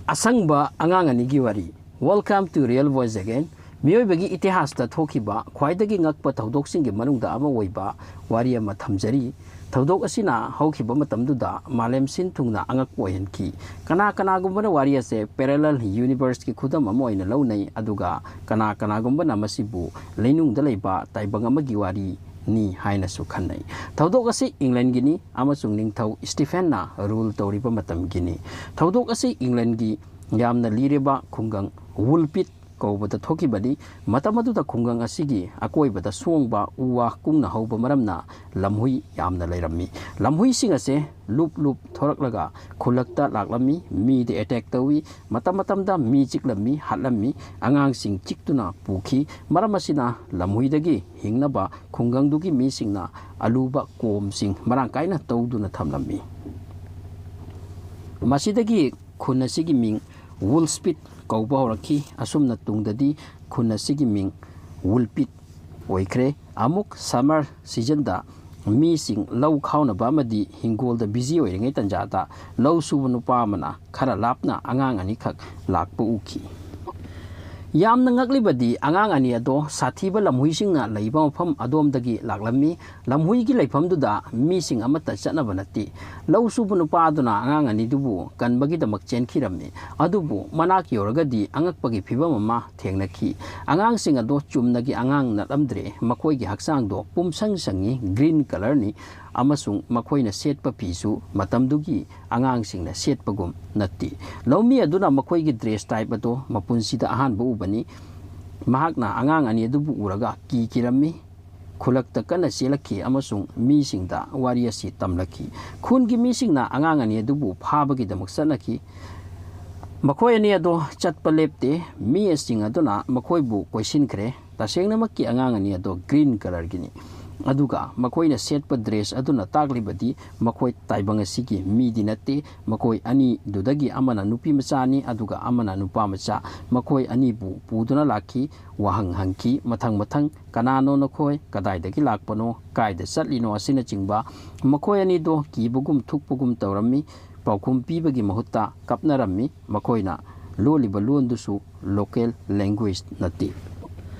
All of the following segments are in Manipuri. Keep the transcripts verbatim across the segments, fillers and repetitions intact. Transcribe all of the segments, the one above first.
ꯑꯁꯪꯕ ꯑꯉꯥꯡ ꯑꯅꯤꯒꯤ ꯋꯥꯔꯤ꯫ Welcome to Real Voice again. ꯃꯤꯑꯣꯏꯕꯒꯤ ꯏꯇꯤꯍꯥꯁꯇ ꯊꯣꯛꯈꯤꯕ ꯈ꯭ꯋꯥꯏꯗꯒꯤ ꯉꯛꯄ ꯊꯧꯗꯣꯛꯁꯤꯡꯒꯤ ꯃꯅꯨꯡꯗ ꯑꯃ ꯑꯣꯏꯕ ꯋꯥꯔꯤ ꯑꯃ ꯊꯝꯖꯔꯤ꯫ ꯊꯧꯗꯣꯛ ꯑꯁꯤꯅ ꯍꯧꯈꯤꯕ ꯃꯇꯝꯗꯨꯗ ꯃꯥꯂꯦꯝ ꯁꯤꯟ ꯊꯨꯡꯅ ꯑꯉꯛꯄ ꯑꯣꯏꯍꯟꯈꯤ꯫ ꯀꯅꯥ ꯀꯅꯥꯒꯨꯝꯕꯅ ꯋꯥꯔꯤ ꯑꯁꯦ parallel universeꯀꯤ ꯈꯨꯗꯝ ꯑꯃ ꯑꯣꯏꯅ ꯂꯧꯅꯩ, ꯑꯗꯨꯒ ꯀꯅꯥ ꯀꯅꯥꯒꯨꯝꯕꯅ ꯃꯁꯤꯕꯨ ꯂꯩꯅꯨꯡꯗ ꯂꯩꯕ ꯇꯥꯏꯕꯪ ꯑꯃꯒꯤ ꯋꯥꯔꯤꯅꯤ ꯍꯥꯏꯅꯁꯨ ꯈꯟꯅꯩ꯫ ꯊꯧꯗꯣꯛ ꯑꯁꯤ ꯏꯪꯂꯦꯟꯒꯤꯅꯤ ꯑꯃꯁꯨꯡ ꯅꯤꯡꯊꯧ ꯁ꯭ꯇꯤꯐꯦꯟꯅ rule ꯇꯧꯔꯤꯕ ꯃꯇꯝꯒꯤꯅꯤ꯫ ꯊꯧꯗꯣꯛ ꯑꯁꯤ ꯏꯪꯂꯦꯟꯒꯤ ꯌꯥꯝꯅ ꯂꯤꯔꯕ ꯈꯨꯡꯒꯪ ꯋꯨꯜꯄꯤꯠ ꯀꯧꯕꯗ ꯊꯣꯛꯈꯤꯕꯅꯤ꯫ ꯃꯇꯝ ꯑꯗꯨꯗ ꯈꯨꯡꯒꯪ ꯑꯁꯤꯒꯤ ꯑꯀꯣꯏꯕꯗ ꯁꯣꯡꯕ ꯎ ꯋꯥ ꯀꯨꯡꯅ ꯍꯧꯕ ꯃꯔꯝꯅ ꯂꯝꯍꯨꯏ ꯌꯥꯝꯅ ꯂꯩꯔꯝꯃꯤ꯫ ꯂꯝꯍꯨꯏꯁꯤꯡ ꯑꯁꯦ ꯂꯨꯞ ꯂꯨꯞ ꯊꯣꯔꯛꯂꯒ ꯈꯨꯜꯂꯛꯇ ꯂꯥꯛꯂꯝꯃꯤ, ꯃꯤꯗ attack ꯇꯧꯏ, ꯃꯇꯝ ꯃꯇꯝꯗ ꯃꯤ ꯆꯤꯛꯂꯝꯃꯤ, ꯍꯥꯠꯂꯝꯃꯤ, ꯑꯉꯥꯡꯁꯤꯡ ꯆꯤꯛꯇꯨꯅ ꯄꯨꯈꯤ꯫ ꯃꯔꯝ ꯑꯁꯤꯅ ꯂꯝꯍꯨꯏꯗꯒꯤ ꯍꯤꯡꯅꯕ ꯈꯨꯡꯒꯪꯗꯨꯒꯤ ꯃꯤꯁꯤꯡꯅ ꯑꯂꯨꯕ ꯀꯣꯝꯁꯤꯡ ꯃꯔꯥꯡ ꯀꯥꯏꯅ ꯇꯧꯗꯨꯅ ꯊꯝꯂꯝꯃꯤ꯫ ꯃꯁꯤꯗꯒꯤ ꯈꯨꯟ ꯑꯁꯤꯒꯤ ꯃꯤꯡ ꯋꯨꯜꯁꯄꯤꯠ ꯀꯧꯕ ꯍꯧꯔꯛꯈꯤ꯫ ꯑꯁꯨꯝꯅ ꯇꯨꯡꯗꯗꯤ ꯈꯨꯟ ꯑꯁꯤꯒꯤ ꯃꯤꯡ ꯋꯨꯜꯄꯤꯠ ꯑꯣꯏꯈ꯭ꯔꯦ꯫ ꯑꯃꯨꯛ summer seasonꯗ ꯃꯤꯁꯤꯡ ꯂꯧ ꯈꯥꯎꯅꯕ ꯑꯃꯗꯤ ꯍꯤꯡꯒꯣꯜꯗ busy ꯑꯣꯏꯔꯤꯉꯩ ꯇꯟꯖꯥꯗ ꯂꯧ ꯁꯨꯕ ꯅꯨꯄꯥ ꯑꯃꯅ ꯈꯔ ꯂꯥꯞꯅ ꯑꯉꯥꯡ ꯑꯅꯤꯈꯛ ꯂꯥꯛꯄ ꯎꯈꯤ꯫ ꯌꯥꯝꯅ ꯉꯛꯂꯤꯕꯗꯤ ꯑꯉꯥꯡ ꯑꯅꯤ ꯑꯗꯣ ꯁꯥꯊꯤꯕ ꯂꯝꯍꯨꯏꯁꯤꯡꯅ ꯂꯩꯕ ꯃꯐꯝ ꯑꯗꯣꯝꯗꯒꯤ ꯂꯥꯛꯂꯝꯃꯤ꯫ ꯂꯝꯍꯨꯏꯒꯤ ꯂꯩꯐꯝꯗꯨꯗ ꯃꯤꯁꯤꯡ ꯑꯃꯠꯇ ꯆꯠꯅꯕ ꯅꯠꯇꯦ꯫ ꯂꯧ ꯁꯨꯕ ꯅꯨꯄꯥ ꯑꯗꯨꯅ ꯑꯉꯥꯡ ꯑꯅꯤꯗꯨꯕꯨ ꯀꯟꯕꯒꯤꯗꯃꯛ ꯆꯦꯟꯈꯤꯔꯝꯃꯤ꯫ ꯑꯗꯨꯕꯨ ꯃꯅꯥꯛ ꯌꯧꯔꯒꯗꯤ ꯑꯉꯛꯄꯒꯤ ꯐꯤꯚꯝ ꯑꯃ ꯊꯦꯡꯅꯈꯤ꯫ ꯑꯉꯥꯡꯁꯤꯡ ꯑꯗꯣ ꯆꯨꯝꯅꯒꯤ ꯑꯉꯥꯡ ꯅꯠꯂꯝꯗ꯭ꯔꯦ꯫ ꯃꯈꯣꯏꯒꯤ ꯍꯛꯆꯥꯡꯗꯣ ꯄꯨꯝꯁꯪ ꯁꯪꯉꯤ, green colourꯅꯤ, ꯑꯃꯁꯨꯡ ꯃꯈꯣꯏꯅ ꯁꯦꯠꯄ ꯐꯤꯁꯨ ꯃꯇꯝꯗꯨꯒꯤ ꯑꯉꯥꯡꯁꯤꯡꯅ ꯁꯦꯠꯄꯒꯨꯝ ꯅꯠꯇꯦ꯫ ꯂꯧꯃꯤ ꯑꯗꯨꯅ ꯃꯈꯣꯏꯒꯤ dress type ꯑꯗꯣ ꯃꯄꯨꯟꯁꯤꯗ ꯑꯍꯥꯟꯕ ꯎꯕꯅꯤ꯫ ꯃꯍꯥꯛꯅ ꯑꯉꯥꯡ ꯑꯅꯤ ꯑꯗꯨꯕꯨ ꯎꯔꯒ ꯀꯤꯈꯤꯔꯝꯃꯤ꯫ ꯈꯨꯜꯂꯛꯇ ꯀꯟꯅ ꯆꯦꯜꯂꯛꯈꯤ ꯑꯃꯁꯨꯡ ꯃꯤꯁꯤꯡꯗ ꯋꯥꯔꯤ ꯑꯁꯤ ꯇꯝꯂꯛꯈꯤ꯫ ꯈꯨꯟꯒꯤ ꯃꯤꯁꯤꯡꯅ ꯑꯉꯥꯡ ꯑꯅꯤ ꯑꯗꯨꯕꯨ ꯐꯥꯕꯒꯤꯗꯃꯛ ꯆꯠꯅꯈꯤ꯫ ꯃꯈꯣꯏ ꯑꯅꯤ ꯑꯗꯣ ꯆꯠꯄ ꯂꯦꯞꯇꯦ꯫ ꯃꯤꯁꯤꯡ ꯑꯗꯨꯅ ꯃꯈꯣꯏꯕꯨ ꯀꯣꯏꯁꯤꯟꯈ꯭ꯔꯦ꯫ ꯇꯁꯦꯡꯅꯃꯛꯀꯤ ꯑꯉꯥꯡ ꯑꯅꯤ ꯑꯗꯣ green colourꯒꯤꯅꯤ꯫ ꯑꯗꯨꯒ ꯃꯈꯣꯏꯅ ꯁꯦꯠꯄ dress ꯑꯗꯨꯅ ꯇꯥꯛꯂꯤꯕꯗꯤ ꯃꯈꯣꯏ ꯇꯥꯏꯕꯪ ꯑꯁꯤꯒꯤ ꯃꯤꯗꯤ ꯅꯠꯇꯦ꯫ ꯃꯈꯣꯏ ꯑꯅꯤꯗꯨꯗꯒꯤ ꯑꯃꯅ ꯅꯨꯄꯤ ꯃꯆꯥꯅꯤ, ꯑꯗꯨꯒ ꯑꯃꯅ ꯅꯨꯄꯥ ꯃꯆꯥ꯫ ꯃꯈꯣꯏ ꯑꯅꯤꯕꯨ ꯄꯨꯗꯨꯅ ꯂꯥꯛꯈꯤ꯫ ꯋꯥꯍꯪ ꯍꯪꯈꯤ꯫ ꯃꯊꯪ ꯃꯊꯪ, "ꯀꯅꯥꯅꯣ ꯅꯈꯣꯏ? ꯀꯗꯥꯏꯗꯒꯤ ꯂꯥꯛꯄꯅꯣ? ꯀꯥꯏꯗ ꯆꯠꯂꯤꯅꯣ?" ꯑꯁꯤꯅꯆꯤꯡꯕ꯫ ꯃꯈꯣꯏ ꯑꯅꯤꯗꯣ ꯀꯤꯕꯒꯨꯝ ꯊꯨꯛꯄꯒꯨꯝ ꯇꯧꯔꯝꯃꯤ꯫ ꯄꯥꯎꯈꯨꯝ ꯄꯤꯕꯒꯤ ꯃꯍꯨꯠꯇ ꯀꯞꯅꯔꯝꯃꯤ꯫ ꯃꯈꯣꯏꯅ ꯂꯣꯜꯂꯤꯕ ꯂꯣꯟꯗꯨꯁꯨ local language ꯅꯠꯇꯦ꯫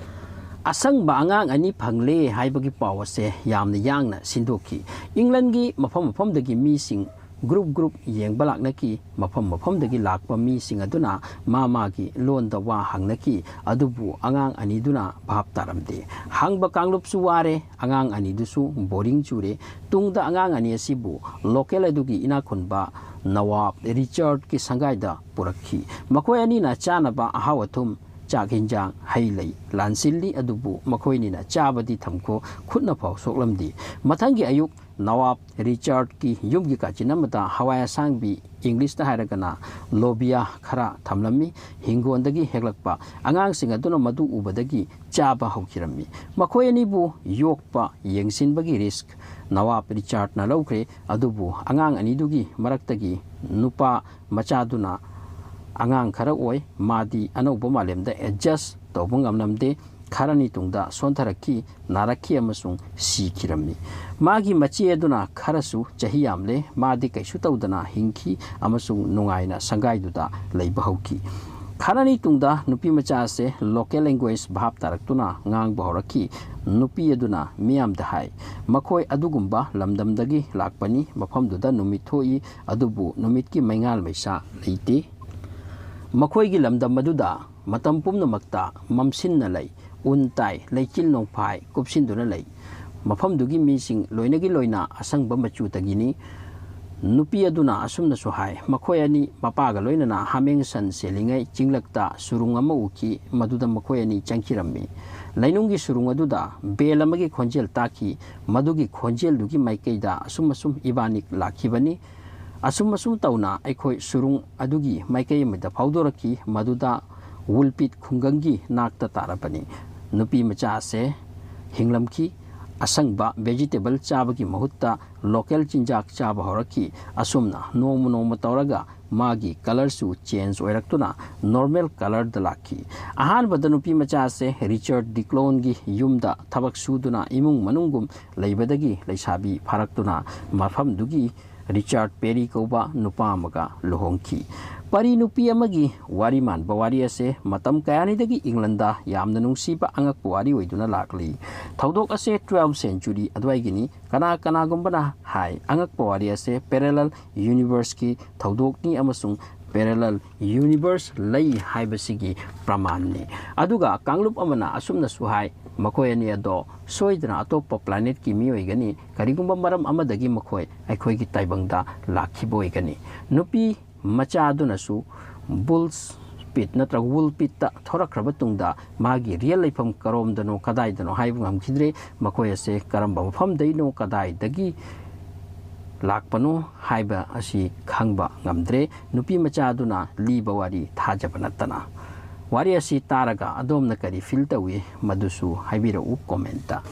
ꯑꯁꯪꯕ ꯑꯉꯥꯡ ꯑꯅꯤ ꯐꯪꯂꯦ ꯍꯥꯏꯕꯒꯤ ꯄꯥꯎ ꯑꯁꯦ ꯌꯥꯝꯅ ꯌꯥꯡꯅ ꯁꯤꯟꯗꯣꯛꯈꯤ꯫ ꯏꯪꯂꯟꯒꯤ ꯃꯐꯝ ꯃꯐꯝꯗꯒꯤ ꯃꯤꯁꯤꯡ group group ꯌꯦꯡꯕ ꯂꯥꯛꯅꯈꯤ꯫ ꯃꯐꯝ ꯃꯐꯝꯗꯒꯤ ꯂꯥꯛꯄ ꯃꯤꯁꯤꯡ ꯑꯗꯨꯅ ꯃꯥ ꯃꯥꯒꯤ ꯂꯣꯟꯗ ꯋꯥ ꯍꯪꯅꯈꯤ꯫ ꯑꯗꯨꯕꯨ ꯑꯉꯥꯡ ꯑꯅꯤꯗꯨꯅ ꯚꯥꯞ ꯇꯥꯔꯝꯗꯦ꯫ ꯍꯪꯕ ꯀꯥꯡꯂꯨꯞꯁꯨ ꯋꯥꯔꯦ, ꯑꯉꯥꯡ ꯑꯅꯤꯗꯨꯁꯨ boring ꯆꯨꯔꯦ꯫ ꯇꯨꯡꯗ ꯑꯉꯥꯡ ꯑꯅꯤ ꯑꯁꯤꯕꯨ local ꯑꯗꯨꯒꯤ ꯏꯅꯥꯛ ꯈꯨꯟꯕ ꯅꯋꯥꯕ ꯔꯤꯆꯥꯔꯗꯀꯤ ꯁꯪꯒꯥꯏꯗ ꯄꯨꯔꯛꯈꯤ꯫ ꯃꯈꯣꯏ ꯑꯅꯤꯅ ꯆꯥꯅꯕ ꯑꯍꯥꯎ ꯑꯊꯨꯝ, ꯆꯥꯛ ꯍꯤꯟꯖꯥꯡ, ꯍꯩ ꯂꯩ ꯂꯥꯟꯁꯤꯜꯂꯤ꯫ ꯑꯗꯨꯕꯨ ꯃꯈꯣꯏꯅꯤꯅ ꯆꯥꯕꯗꯤ ꯊꯝꯈꯣ, ꯈꯨꯠꯅ ꯐꯥꯎ ꯁꯣꯛꯂꯝꯗꯦ꯫ ꯃꯊꯪꯒꯤ ꯑꯌꯨꯛ ꯅꯋꯥꯕ ꯔꯤꯆꯥꯔꯗꯀꯤ ꯌꯨꯝꯒꯤ ꯀꯥꯆꯤꯟ ꯑꯃꯗ ꯍꯋꯥꯏ ꯑꯁꯥꯡꯕꯤ, English ꯇ ꯍꯥꯏꯔꯒꯅ ꯂꯣꯕꯤꯌꯥ, ꯈꯔ ꯊꯝꯂꯝꯃꯤ꯫ ꯍꯤꯡꯒꯣꯜꯗꯒꯤ ꯍꯦꯛꯂꯛꯄ꯫ ꯑꯉꯥꯡꯁꯤꯡ ꯑꯗꯨꯅ ꯃꯗꯨ ꯎꯕꯗꯒꯤ ꯆꯥꯕ ꯍꯧꯈꯤꯔꯝꯃꯤ꯫ ꯃꯈꯣꯏ ꯑꯅꯤꯕꯨ ꯌꯣꯛꯄ, ꯌꯦꯡꯁꯤꯟꯕꯒꯤ risk ꯅꯋꯥꯕ ꯔꯤꯆꯥꯔꯗꯅ ꯂꯧꯈ꯭ꯔꯦ꯫ ꯑꯗꯨꯕꯨ ꯑꯉꯥꯡ ꯑꯅꯤꯗꯨꯒꯤ ꯃꯔꯛꯇꯒꯤ ꯅꯨꯄꯥ ꯃꯆꯥꯗꯨꯅ ꯑꯉꯥꯡ ꯈꯔ ꯑꯣꯏ꯫ ꯃꯥꯗꯤ ꯑꯅꯧꯕ ꯃꯥꯂꯦꯝꯗ adjust ꯇꯧꯕ ꯉꯝꯂꯝꯗꯦ꯫ ꯈꯔꯅꯤ ꯇꯨꯡꯗ ꯁꯣꯟꯊꯔꯛꯈꯤ, ꯅꯥꯔꯛꯈꯤ ꯑꯃꯁꯨꯡ ꯁꯤꯈꯤꯔꯝꯃꯤ꯫ ꯃꯥꯒꯤ ꯃꯆꯦ ꯑꯗꯨꯅ ꯈꯔꯁꯨ ꯆꯍꯤ ꯌꯥꯝꯂꯦ꯫ ꯃꯥꯗꯤ ꯀꯩꯁꯨ ꯇꯧꯗꯅ ꯍꯤꯡꯈꯤ ꯑꯃꯁꯨꯡ ꯅꯨꯡꯉꯥꯏꯅ ꯁꯪꯒꯥꯏꯗꯨꯗ ꯂꯩꯕ ꯍꯧꯈꯤ꯫ ꯈꯔꯅꯤ ꯇꯨꯡꯗ ꯅꯨꯄꯤ ꯃꯆꯥ ꯑꯁꯦ local language ꯚꯥꯞ ꯇꯥꯔꯛꯇꯨꯅ ꯉꯥꯡꯕ ꯍꯧꯔꯛꯈꯤ꯫ ꯅꯨꯄꯤ ꯑꯗꯨꯅ ꯃꯤꯌꯥꯝꯗ ꯍꯥꯏ, "ꯃꯈꯣꯏ ꯑꯗꯨꯒꯨꯝꯕ ꯂꯝꯗꯝꯗꯒꯤ ꯂꯥꯛꯄꯅꯤ, ꯃꯐꯝꯗꯨꯗ ꯅꯨꯃꯤꯠ ꯊꯣꯛꯏ, ꯑꯗꯨꯕꯨ ꯅꯨꯃꯤꯠꯀꯤ ꯃꯩꯉꯥꯜ ꯃꯩꯁꯥ ꯂꯩꯇꯦ꯫ ꯃꯈꯣꯏꯒꯤ ꯂꯝꯗꯝ ꯑꯗꯨꯗ ꯃꯇꯝ ꯄꯨꯝꯅꯃꯛꯇ ꯃꯝꯁꯤꯟꯅ ꯂꯩ, ꯎꯟ ꯇꯥꯏ, ꯂꯩꯆꯤꯜ ꯅꯣꯡꯐꯥꯏ ꯀꯨꯞꯁꯤꯟꯗꯨꯅ ꯂꯩ꯫ ꯃꯐꯝꯗꯨꯒꯤ ꯃꯤꯁꯤꯡ ꯂꯣꯏꯅꯒꯤ ꯂꯣꯏꯅ ꯑꯁꯪꯕ ꯃꯆꯨꯗꯒꯤꯅꯤ"꯫ ꯅꯨꯄꯤ ꯑꯗꯨꯅ ꯑꯁꯨꯝꯅꯁꯨ ꯍꯥꯏ, "ꯃꯈꯣꯏ ꯑꯅꯤ ꯃꯄꯥꯒ ꯂꯣꯏꯅꯅ ꯍꯥꯃꯦꯡ ꯁꯟ ꯁꯦꯜꯂꯤꯉꯩ ꯆꯤꯡꯂꯛꯇ ꯁꯨꯔꯨꯡ ꯑꯃ ꯎꯈꯤ, ꯃꯗꯨꯗ ꯃꯈꯣꯏ ꯑꯅꯤ ꯆꯪꯈꯤꯔꯝꯃꯤ꯫ ꯂꯩꯅꯨꯡꯒꯤ ꯁꯨꯔꯨꯡ ꯑꯗꯨꯗ bell ꯑꯃꯒꯤ ꯈꯣꯟꯖꯦꯜ ꯇꯥꯈꯤ꯫ ꯃꯗꯨꯒꯤ ꯈꯣꯟꯖꯦꯜꯗꯨꯒꯤ ꯃꯥꯏꯀꯩꯗ ꯑꯁꯨꯝ ꯑꯁꯨꯝ ꯏꯕꯥꯅꯤ ꯂꯥꯛꯈꯤꯕꯅꯤ꯫ ꯑꯁꯨꯝ ꯑꯁꯨꯝ ꯇꯧꯅ ꯑꯩꯈꯣꯏ ꯁꯨꯔꯨꯡ ꯑꯗꯨꯒꯤ ꯃꯥꯏꯀꯩ ꯑꯃꯗ ꯐꯥꯎꯗꯣꯔꯛꯈꯤ, ꯃꯗꯨꯗ ꯋꯨꯜꯄꯤꯠ ꯈꯨꯡꯒꯪꯒꯤ ꯅꯥꯛꯇ ꯇꯥꯔꯕꯅꯤ"꯫ ꯅꯨꯄꯤ ꯃꯆꯥ ꯑꯁꯦ ꯍꯤꯡꯂꯝꯈꯤ꯫ ꯑꯁꯪꯕ vegetable ꯆꯥꯕꯒꯤ ꯃꯍꯨꯠꯇ local ꯆꯤꯟꯖꯥꯛ ꯆꯥꯕ ꯍꯧꯔꯛꯈꯤ꯫ ꯑꯁꯨꯝꯅ ꯅꯣꯡꯃ ꯅꯣꯡꯃ ꯇꯧꯔꯒ ꯃꯥꯒꯤ colourꯁꯨ change ꯑꯣꯏꯔꯛꯇꯨꯅ normal colourꯗ ꯂꯥꯛꯈꯤ꯫ ꯑꯍꯥꯟꯕꯗ ꯅꯨꯄꯤ ꯃꯆꯥ ꯑꯁꯦ ꯔꯤꯆꯥꯔꯗ ꯗꯤꯀ꯭ꯂꯣꯟꯒꯤ ꯌꯨꯝꯗ ꯊꯕꯛ ꯁꯨꯗꯨꯅ ꯏꯃꯨꯡ ꯃꯅꯨꯡꯒꯨꯝ ꯂꯩꯕꯗꯒꯤ ꯂꯩꯁꯥꯕꯤ ꯐꯥꯔꯛꯇꯨꯅ ꯃꯐꯝꯗꯨꯒꯤ ꯔꯤꯆꯥꯔꯗ ꯄꯦꯔꯤ ꯀꯧꯕ ꯅꯨꯄꯥ ꯑꯃꯒ ꯂꯨꯍꯣꯡꯈꯤ꯫ ꯄꯔꯤ ꯅꯨꯄꯤ ꯑꯃꯒꯤ ꯋꯥꯔꯤ ꯃꯥꯟꯕ ꯋꯥꯔꯤ ꯑꯁꯦ ꯃꯇꯝ ꯀꯌꯥꯅꯤꯗꯒꯤ ꯏꯪꯂꯟꯗ ꯌꯥꯝꯅ ꯅꯨꯡꯁꯤꯕ ꯑꯉꯛꯄ ꯋꯥꯔꯤ ꯑꯣꯏꯗꯨꯅ ꯂꯥꯛꯂꯤ꯫ ꯊꯧꯗꯣꯛ ꯑꯁꯦ twelfth century ꯑꯗꯨꯋꯥꯏꯒꯤꯅꯤ꯫ ꯀꯅꯥ ꯀꯅꯥꯒꯨꯝꯕꯅ ꯍꯥꯏ, ꯑꯉꯛꯄ ꯋꯥꯔꯤ ꯑꯁꯦ parallel universeꯀꯤ ꯊꯧꯗꯣꯛꯅꯤ ꯑꯃꯁꯨꯡ parallel universe ꯂꯩ ꯍꯥꯏꯕꯁꯤꯒꯤ ꯄ꯭ꯔꯃꯥꯟꯅꯤ꯫ ꯑꯗꯨꯒ ꯀꯥꯡꯂꯨꯞ ꯑꯃꯅ ꯑꯁꯨꯝꯅꯁꯨ ꯍꯥꯏ, ꯃꯈꯣꯏ ꯑꯅꯤ ꯑꯗꯣ ꯁꯣꯏꯗꯅ ꯑꯇꯣꯞꯄ planetꯀꯤ ꯃꯤꯑꯣꯏꯒꯅꯤ, ꯀꯔꯤꯒꯨꯝꯕ ꯃꯔꯝ ꯑꯃꯗꯒꯤ ꯃꯈꯣꯏ ꯑꯩꯈꯣꯏꯒꯤ ꯇꯥꯏꯕꯪꯗ ꯂꯥꯛꯈꯤꯕ ꯑꯣꯏꯒꯅꯤ꯫ ꯅꯨꯄꯤ ꯃꯆꯥ ꯑꯗꯨꯅꯁꯨ ꯕꯨꯜꯁ ꯄꯤꯠ ꯅꯠꯇ꯭ꯔꯒ ꯋꯨꯜ ꯄꯤꯠꯇ ꯊꯣꯔꯛꯈ꯭ꯔꯕ ꯇꯨꯡꯗ ꯃꯥꯒꯤ ꯔꯤꯌꯦꯜ ꯂꯩꯐꯝ ꯀꯔꯣꯝꯗꯅꯣ, ꯀꯗꯥꯏꯗꯅꯣ ꯍꯥꯏꯕ ꯉꯝꯈꯤꯗ꯭ꯔꯦ꯫ ꯃꯈꯣꯏ ꯑꯁꯦ ꯀꯔꯝꯕ ꯃꯐꯝꯗꯩꯅꯣ, ꯀꯗꯥꯏꯗꯒꯤ ꯂꯥꯛꯄꯅꯣ ꯍꯥꯏꯕ ꯑꯁꯤ ꯈꯪꯕ ꯉꯝꯗ꯭ꯔꯦ꯫ ꯅꯨꯄꯤ ꯃꯆꯥ ꯑꯗꯨꯅ ꯂꯤꯕ ꯋꯥꯔꯤ ꯊꯥꯖꯕ ꯅꯠꯇꯅ꯫ ꯋꯥꯔꯤ ꯑꯁꯤ ꯇꯥꯔꯒ ꯑꯗꯣꯝꯅ ꯀꯔꯤ feel ꯇꯧꯏ, ꯃꯗꯨꯁꯨ ꯍꯥꯏꯕꯤꯔꯛꯎ commentꯇ꯫